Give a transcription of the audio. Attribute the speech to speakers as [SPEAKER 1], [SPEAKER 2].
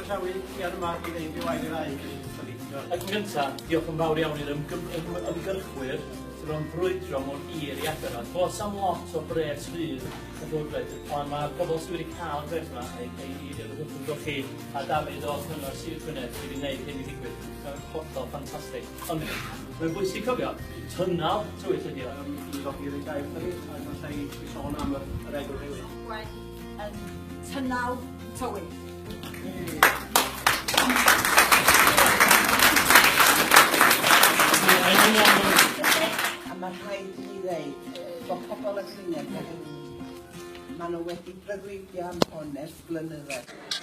[SPEAKER 1] croesawu Ian yma i ddeud ryw air neu ddau cyn
[SPEAKER 2] Ac yn gyntaf, diolch yn fawr iawn i'r ymgyrchwyr sydd o'n brwydro mor hir i agor o. Does am lot o bres rhydd y llywodraeth, ond mae pobl sydd wedi cael y pres yma, ei, ei, ei, ei, chi a Dafydd o Cyngor Sir Gwynedd sydd wedi gwneud hyn i ddigwydd. Mae'n hollol ffantastig. Ond mae'n bwysig cofio, tynnal tywyll ydi o.
[SPEAKER 1] I ddod i'r gair ni, a gallai i sôn am yr, yr enw newydd.
[SPEAKER 3] Gwen yn Tynnal Tywyll.
[SPEAKER 4] A mae rhaid i ni ddeud bod pobl y Gwynedd oherwydd maen nhw wedi breuddwydio am hwn ers blynyddoedd.